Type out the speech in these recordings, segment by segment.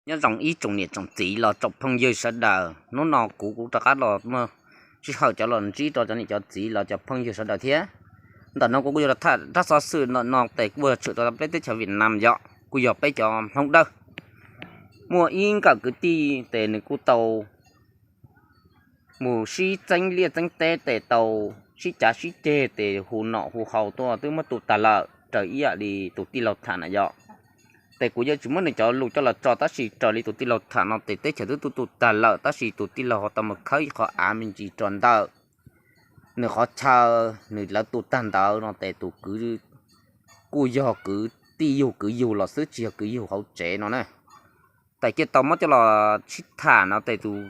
Nyob zoo ib tsoom niam tsoom txiv los tsoom phooj ywg sawv daws, hnub no kuv kuj rov qab los muaj sij hawm coj los ntsib rau cov niam cov txiv los cov phooj ywg sawv daws thiab. Ntawm no kuv kuj yuav los tham rab xov xwm ntawm no tes kuj yog tshwm rau peb teb chaws Vietnam yom, kuj yog peb cov Hmoob Dawb. Muaj ib nkawm kwv tij tes nws kuj tau mus sib txeeb liaj txeeb teb tes tau sib cav sib ceg tes hu nom hu haus tuaj twb muab tu tag lawm raws ib yam li tus tij laug tham na yom. Tes kuv yuav tsis muab nws cov lus coj los tso tab sis raws li tus tij laug tham no tes teb chaws twb tu tu tag lawm tab sis tus tij laug ho tau mus khawb ib qho av me ntsis rau ntawm nws qhov chaw nws lawv tu tag ntawd no tes tus kwv kuj yog kwv tij yug kwv yug los xwb tsis yog kwv yug hauv tsev no na. Tes cia tau muab coj los sib tham no tes tus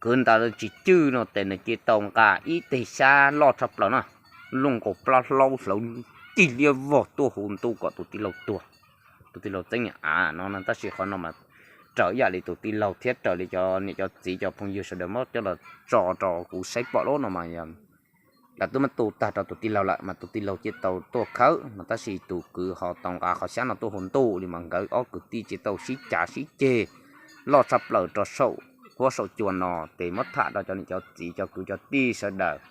kwv ntawd tsis cwj no tes nws cia tau nqa ib teg xyab loj tshaj plaws na, luaj nkaus plab hlaub hlawv tig liab vog tuaj hu ntuj kom tus tij laug tuag, tus tij laug txeeb niam av no tab sis qhov no mas raws ib yam li tus tij laug thiab raws li cov niam cov txiv cov phooj ywg sawv daws muab coj los tso rau kuv saib pom lawm no mas yog lawv twb muab tu tag rau tus tij laug lawm mas tus tij laug cia tau tuaj khawb no tab sis tus kwv ho tau nqa qhov xyab no tuaj hu ntuj li mas nkawd ob kwv tij cia tau sib cav sib ceg loj tshaj plaws rau saum huab saum cua no tes muab tham rau cov niam cov txiv cov kwv cov tij sawv daws.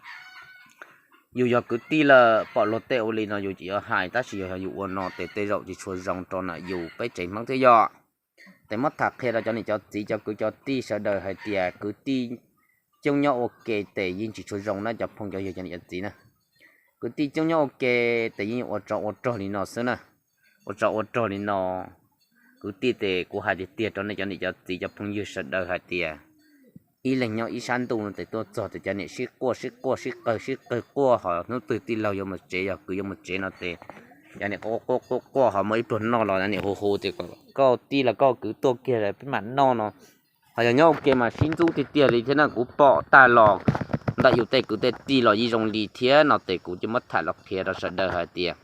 Yus yog kwv tij lawm pom luag tej ua li no yus tsis yuav hais tab sis yog yus ua no tes tej zaum tsis tshua zoo rau ntawm yus peb tsev Hmoob thiab yom. Tes muab tham qhia rau cov niam cov txiv cov kwv cov tij sawv daws hais tias kwv tij coob nyob ua ke tes yeej tsis tshua zoo na cov phooj cov ywg cov niam cov txiv na. Kwv tij coob nyob ua ke tes yeej ua tsov ua rog li no xwb na. Ua tsov ua rog li no, kwv tij tes kuv hais tiag tiag rau nej cov niam cov txiv cov phooj ywg sawv daws hais tias ib leeg nyob ib sab ntuj no tes tuaj txog tes cov niam sib quaj sib quaj sib qawg sib qawg quaj ho hnub twg tij laug yuav mus tsev yog kwv yuav mus tsev no tes cov niam quaj quaj quaj ho muaj ib pluag noj los niam hu hu tias koj tij los koj kwv tuaj kiag peb mam noj no. Ho yog nyob ua ke mas sib ntxub tiag tiag li thiab na kuv pom tag los ntawm yus tej kwv tej tij los yeej zoo li thiab no tes kuv cia muab tham los qhia rau sawv daws hais tias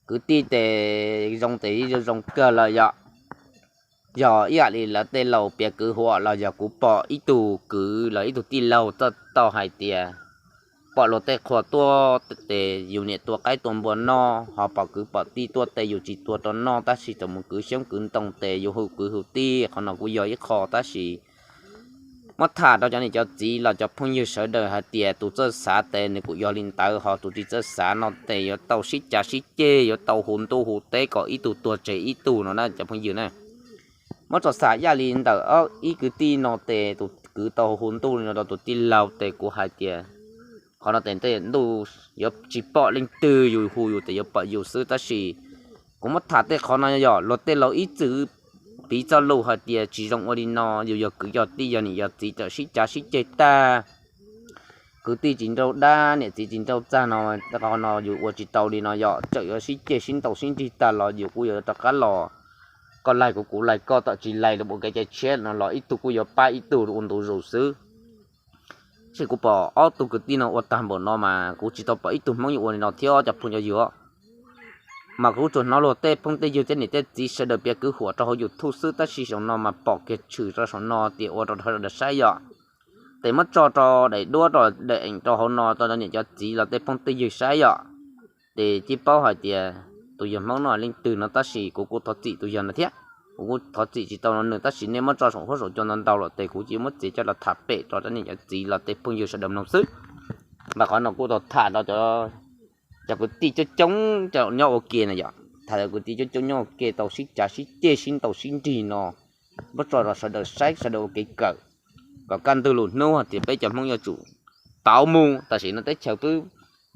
kwv tij tes zoo tes yeej zoo kawg lawm yom. Yog ib yam li lawv tej laus piav kwv huam los yog kuv pom ib tug kwv los ib tug tij laug txawj tau hais tias pom luag tej qhua tuaj tes yus niam tua qaib tua npua noj ho pom kwv pom tij tuaj tes yus tsis tua rau noj tab sis txawm mus kwv xyoob kwv ntoo tes yus hu kwv hu tij qhov no kuj yog ib qho tab sis muab tham rau cov niam cov txiv los cov phooj ywg sawv daws hais tias tus txawj xav tes nws kuj yog li ntawd ho tus tsis txawj xav no tes yuav tau sib cav sib ceg yuav tau hu ntuj hu teb kom ib tug tuag tseg ib tug no na cov phooj ywg na. Muab tso xam yaj li ntawm ib kwv tij no tes tus kwv tau hu ntuj li no rau tus tij laug tes kuv hais tias qhov no tes tej ntuj yuav tsis pom leej twg yus hu yus tes yuav pom yus xwb tab sis kuv muab tham tej qhov no yog luag tej laus ib txwm piv txoj lus hais tias tsis zoo ua li no yus yog kwv yog tij yog niam yog txiv txawm sib cav sib ceg tag kwv tij tsis nrauj dab niam txiv tsis nrauj txag no, qhov no yus ua tsis tau li no yog txawm yuav sib ceg sib ntaus sib nrig tag los yus kuj yuav rov qab los koj laig kuv kuv laig koj txawm tsis laig los ua kev cai tshiab no los ib tug kuj yuav pab ib tug ua ntu zus xwb. Tab sis kuv pom ob tug kwv tij no ua tag npaum no mas kuv tsis tau pom ib tug Hmoob yuav ua li no thiab cov phooj cov ywg. Mas kuv tsuas hnov luag tej phooj tej ywg tej niam tej txiv sawv daws piav kwv huam rau hauv YouTube xwb tab sis zaum no mas pom kiag tshwm rau saum no tias ua rau sawv daws saib yom. Tes muab tso rau daim duab rau daim eem rau hauv no rau cov niam cov txiv los tej phooj tej ywg saib yom. Tes cia paub hais tias tus yawg Hmoob no leej twg no tab sis kuv kuj thov txim tus yawg no thiab. Kuv kuj thov txim tsis tau no nws tab sis nej muab tso saum huab saum cua ntau ntau lawm tes kuv cia muab txiav coj los tham pem rau cov niam cov txiv los tej phooj ywg sawv daws mloog xwb. Mas qhov no kuj tau tham rau cov kwv tij coob coob nyob ua ke na yom, tham cov kwv tij coob coob nyob ua ke tau sib cav sib ceg sib ntaus sib nrig no, muab tso rau sawv daws saib sawv daws ua kev kawm, kom kaj ntug lwm hnub hais tias peb cov Hmoob yuav tsum tau mus tam sim no teb chaws twb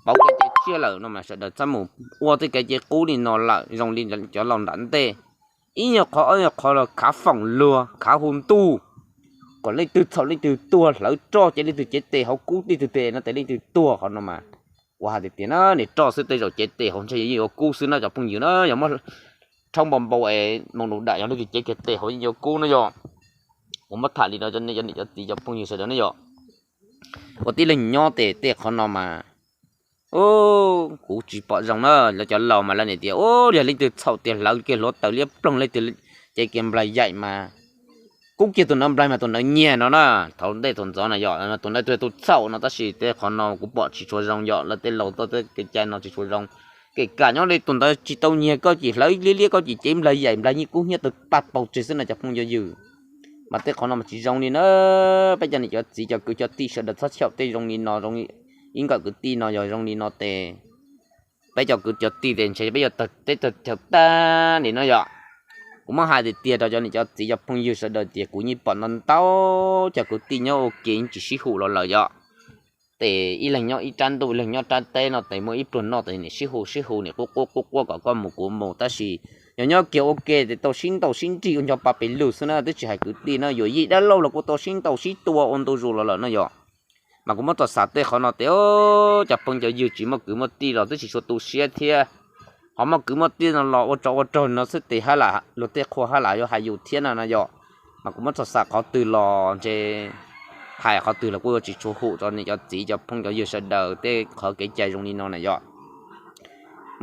pauv kev cai tshiab lawm no mas sawv daws txhob mus ua tej kev cai qub li no lawm zoo li cov laus nram ntej. Ib nyuag qhov ob nyuag qhov los khav foom luag khav hu ntuj, kom leej twg txhaum leej twg tuag hlawv roj ces leej twg cev tes hauv kub leej twg tes no tes leej twg tuag qhov no mas. Kuv hais tias tias na nim roj xwb tej zaum cev tes hauv ntshe yeej yuav kub xwb na cov phooj ywg na yog muab rhaub npau npau es mus nus dam yog leej twg cev kiag tes hauv yeej yuav kub na yom. Kuv muab tham li no cov niam cov txiv cov phooj ywg sawv daws na yom. Ua tib leeg nyob tes tej qhov no mas kuv tsis pom zoo na, lawv cov laus mas lawv niam tias u yog leej twg txhaum tias hlawv kiag hluav taws liab ploog leej twg cev kiag nplaig yaim mas kub kiag tus ntawd nplaig mas tus ntawd nyiag no na. Thaum ntej thaum ntxov na yom tus ntawd tus txhaum no tab sis tej qhov no kuv pom tsis tshua zoo yom, lawv tej laus txoj kev cai no tsis tshua zoo. Kev kam nyob li tus ntawd tsis tau nyiag koj ces hlawv liab liab koj ces cev nplaig yaim nplaig nyiaj kub hnyiab tawg paj paug tseg xwb no cov phooj ywg. Mas tej qhov no mas tsis zoo li na. Peb cov niam cov txiv cov kwv cov tij sawv daws txhob xyaum tej zoo li no, zoo li ib nkawm kwv tij no yog zoo li no tes peb cov kwv cov tij tes ntshe peb yuav tawg teb tawg chaw tag li no yom. Kuv muab hais tiag tiag rau cov niam cov txiv cov phooj ywg sawv daws tias kuv yeej pom ntau ntau cov kwv tij nyob ua ke yeej tsis sib hu los lawm yom. Tes ib leeg nyob ib rab ntuj ib leeg nyob rab teb no tes muaj ib pluag noj tes nim sib hu sib hu nim quaj quaj quaj quaj kom koj mus kuv mus tab sis yog nyob kiag ua ke tes tau sib ntaus sib nrig ua ncho pa pes lug xwb na, twb tsis hais kwv tij no yuav yij dab laug los kuj tau sib ntaus sib tua ua ntu zus los lawm no yom. Mas kuv muab txog xav tej qhov no tes cov phooj cov ywg tsis muaj kwv muaj tij los twb tsis tshua tu siab thiab. Ho muaj kwv muaj tij no los ua tsov ua rog no xwb tes hab lam luag tej qhua hab lam yuav hais yus thiab no no yom. Mas kuv muab txog xav qhov twg los ntshe hais qhov twg los kuj yuav tsis tshua hum rau niam cov txiv cov phooj cov ywg sawv daws tej qhov kev cai zoo li no na yom.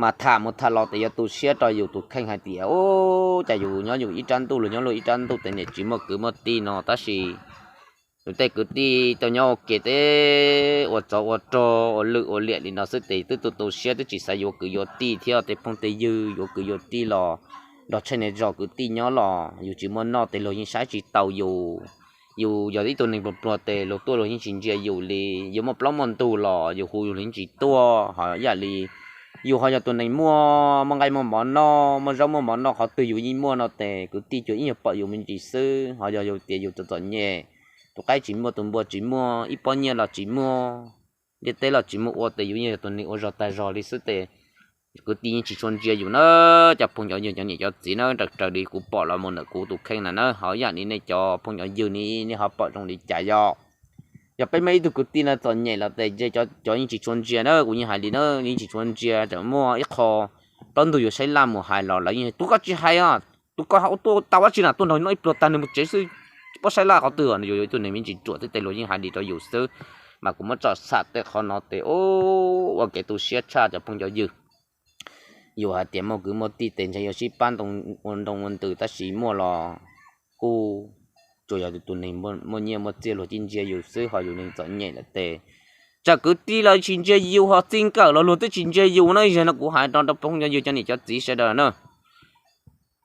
Mas tham mus tham los tes yuav tu siab rau yus tus kheej hais tias ub cas yus nyob yus ib rab ntuj luag nyob luag ib rab ntuj tes niam tsis muaj kwv muaj tij no tab sis yus tej kwv tij tau nyob ua ke tes ua tsov ua rog ua lwj ua liam li no xwb tes twb tu tu siab twb tsis xav yuav kwv yuav tij thiab tej phooj tej ywg yuav kwv yuav tij los nrog tshaj niag zos kwv tij nyob los yus tsis muaj noj tes luag yeej saib tsis taus yus. Yus yog ib tug neeg pluag pluag tes luag tuaj luag yeej tsis ntsia yus li, yus muaj plaub muaj ntug los yus hu yus yeej tsis tuaj ho yam li yus ho yog tus neeg muaj muaj nqaij muaj mov noj muaj zaub muaj mov noj qhov twg yus yeej muaj no tes kwv tij cuag ib nyuag pom yus me ntsis xwb ho yog yus tias yus txom txom nyem, tus qaib tsis muaj tus npua tsis muaj ib pob nyiaj los tsis muaj, ntiaj teb los tsis muaj ua tes yus yeej yog tus neeg ua zog tag zog li xwb tes kwv tij yeej tsis tshua ntsia yus na. Cov phooj cov ywg cov niam cov txiv na raws raws li kuv pom los mus ntawm kuv tus kheej na na ho yam li nej cov phooj cov ywg ne nej ho pom zoo li cas yom. Yog peb muaj ib tug kwv tij no txom nyem los tes ntshe cov yeej tsis tshua ntsia na kuv yeej hais li na yeej tsis tshua ntsia tseem muaj ib qho plaub ntug yuav saib laj mus hais los lawv yeej tus koj tsis hais os tus koj tuaj tau dab tsi na tuaj nrog noj ib pluag tag nws mus tsev xwb, tsis paub saib laj qhov twg yus yog ib tug neeg me ntsis ruam xwb tes luag yeej hais li rau yus xwb. Mas kuv muab txog xav tej qhov no tes ua kev tu siab tshaj cov phooj cov ywg. Yus hais tias muaj kwv muaj tij tes ntshe yuav sib pab ua nroo ua ntws tab sis muaj los kuj tsuas yog tus neeg muaj nyiaj muaj txiaj luag cia ntsia yus xwb ho yus neeg txom nyem lawm tes tsam kwv tij los tsis ntsia yus ho txij nkawm los luag twb tsis ntsia yus na. Yog no kuv hais rau rau phooj cov ywg cov niam cov txiv sawv daws na,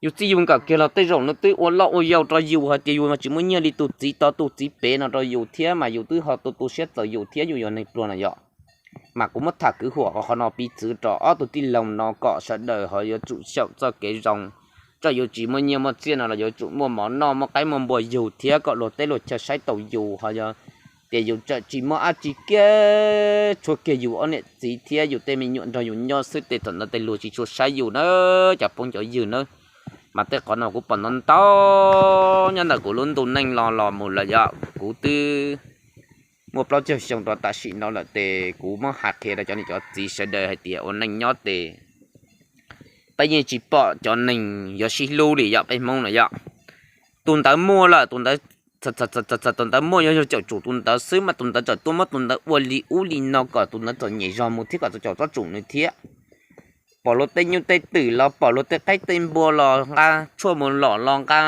yus txij yus nkawm kiag los tej zaum nws twb ua loj ua yau rau yus hais tias yus mas tsis muaj nyiaj li tus txiv tod tus txiv pem no rau yus thiab mas yus twb ho tu tu siab txaus yus thiab yus yog neeg pluag na yom. Mas kuv muab tham kwv huam qhov no piv txwv rau ob tug tij laug no kom sawv daws ho yuav tsum xyaum txoj kev zoo, tsam yus tsis muaj nyiaj muaj txiaj no los yuav tsum muaj mov noj muaj qaib muaj npua yug thiab kom luag teb luag chaw saib taus yus ho yog tias yus tsam tsis muaj dab tsi kiag tshuav kiag yus ob niam txiv thiab yus tej me nyuam nrog yus nyob xwb tes thaum ntawd tes luag tsis tshua saib yus na cov phooj cov ywg na. Mas tej qhov no kuv pom ntau ntau nyob ntawm kuv lub ntuj neej los los mus lawm yom kuv twb muaj plaub caug xyoo rau tam sim no lawm tes kuv muab hais qhia rau cov niam cov txiv sawv daws hais tias ua neej nyob tes peb yeej tsis pom cov neeg yuav sib hlub li yom peb Hmoob na yom. Tus ntawd muaj lawm tus ntawd, tus ntawd muaj yog yog caum tsum tus ntawd xwb mas tus ntawd txawm tuaj muab tus ntawd ua li ub li no kom tus ntawd txom nyem zog mus thiab kom txaus caum tsob tsum nws thiab. Pom luag tej nyuj tej twm los pom luag tej qaib tej npua los nqa tshuaj mus lom los nqa,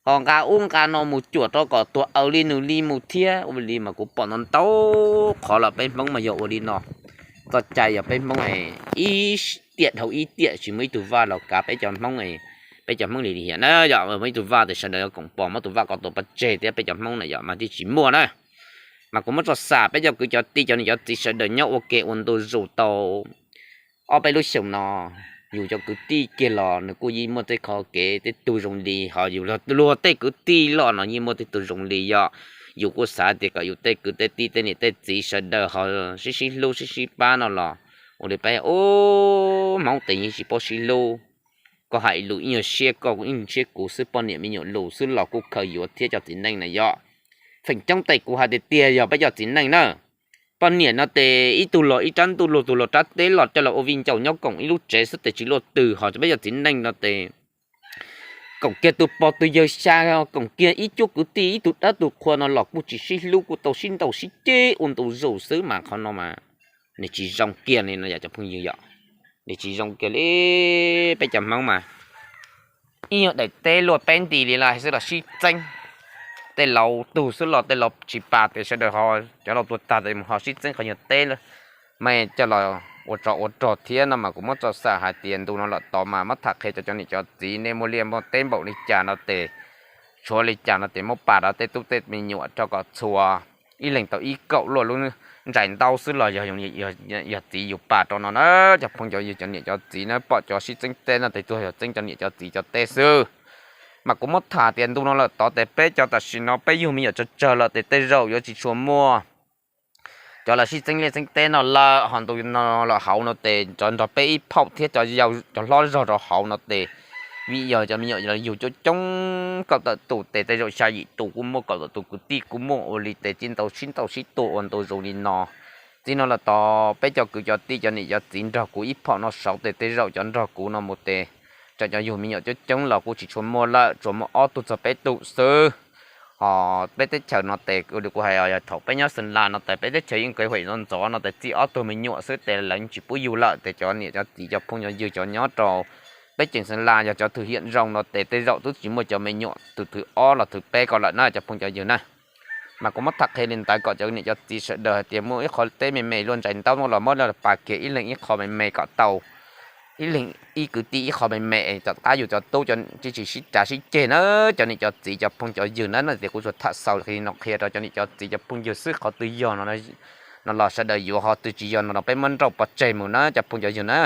ho nqa ub nqa no mus cuam rau kom tuag aws li nws li mus thiab ua li mas kuv pom ntau ntau qhov los peb Hmoob mas yog ua li no. Txoj cai yog peb Hmoob ib tiam dhau ib tiam tsis muaj ib tug vaj los kav peb cov Hmoob, peb cov Hmoob li li hiam na yom muaj ib tug vaj tes sawv daws yuav koom pom muab tus vaj ko tua pov tseg thiab peb cov Hmoob na yom mas thiaj tsis muaj na. Mas kuv muab tso xam peb cov kwv cov tij cov niam cov txiv sawv daws nyob ua ke ua ntu zus tau ob peb lub xyoos no, yus cov kwv tij kiag los nws kuj yeej muaj tej qho kev tej tug zoo li ho yus luag tej kwv tij los no yeej muaj tej tug zoo li yom. Yus kuj xav tias kom yus tej kwv tej tij tej niam tej txiv sawv daws ho sib sib hlub sib sib pab no los ua li peb ub Hmoob tes yeej tsis paub sib hlub. Koj hais lus ib nyuag siab koj ib nyuag siab kuv xwb poj niam me nyuam lus xwb los kuj khaws yuav thiab cov txiv neej na yom. Feem coob tes kuv hais tiag tiag yog peb cov txiv neej na. Poj niam no tes ib tug los ib rab ntuj luag tug los rab teb los coj los ua viv ncaus nyob koom ib lub tsev xwb tes tsis luaj twg ho peb cov txiv neej no tes koom kiag tus pog tus yawg xya, koom kiag ib cuab kwv tij ib tug dawb tus qhua no los kuj tsis sib hlub kuj tau sib ntaus sib ceg ua ntu zus xwb mas qhov no mas nws tsis zoo kiag li no yom cov phooj ywg yom. Nws tsis zoo kiag li. Peb cov Hmoob mas ib nyuag daim teb luaj peb nti li los xwb los sib txeeb. Tej laus tug xwb los tej laus tsis pas tes sawv daws ho cov laus tuag tag tes mus ho sib txeeb qhov nyuag teb mas coj los ua tsov ua rog thiab no mas kuv muab txoj xwm hais tias ntu no lawm tod mas muab tham qhia rau cov niam cov txiv nej muaj liaj muaj teb npaum li cas no tes, tshuav li cas no tes muab pam rau tej tub tej me nyuam rau kom txhua ib leeg tau ib kaum luaj lub ntsais ntaub xwb los yog txiv yus pam rau no na. Cov phooj cov ywg, cov niam cov txiv na, pom cov sib txeeb teb no tes tsuas yog txeeb cov niam cov txiv cov teb xwb. Mas kuv muab tham tias ntu no lawm tod tes peb cov tam sim no peb yug me nyuam tsawg tsawg lawm tes tej zaum yuav tsis tshua muaj cov los sib txeeb liaj txeeb teb no lawm, ho ntu no lawm hauv no tes cov nrog peb ib phaum thiab cov hlob zog rau hauv no tes vim yog cov me nyuam yug coob coob kaum tawm tus tes tej zaum xya yim tus kuj muaj, kaum tawm tus kwv tij kuj muaj, ua li tes tsis ntau sib ntau sib tua ua ntu zus li no. Txij no lawm tod peb cov kwv cov tij cov niam cov txiv nrog kuv ib phaum no saud tes tej zaum cov nrog kuv no mus tes tsam cov yug me nyuam coob coob los kuj tsis tshua muaj lawm, tsuas muaj ob tug txog peb tug xwb. Ho peb teb chaws no tes kuv hais yog thaum peb nyob Xeem Las no tes peb teb chaws yeej kev huam ntxov ntxov no tes txij ob tug me nyuam xwb tes lawv tsis pub yug lawm tes cov niam cov txiv cov phooj cov ywg cov nyob rau peb ceem Xeem Las yog cov thwm hiam zoo no tes tej zaum twb tsis muaj cov me nyuam tus thwm ob los thwm peb ko lawm na cov phooj cov ywg na. Mas kuv muab tham qhia li ntawd kom cov niam cov txiv sawv daws hais tias muaj ib qho teb me me luaj ntsais ntaub no los muab los pas kiag ib leeg ib qho me me kom tau, ib leeg ib kwv tij ib qho me me es tom qab yus cov tub tsis tsis sib rav sib ceg na. Cov niam cov txiv cov phooj cov ywg na, no tias kuv tsuas tham xaus li no qhia rau cov niam cov txiv cov phooj ywg xwb, qhov twg yog no los sawv daws yuav, qhov twg tsis yog no los peb muab nrauj pov tseg mus na cov phooj cov ywg na.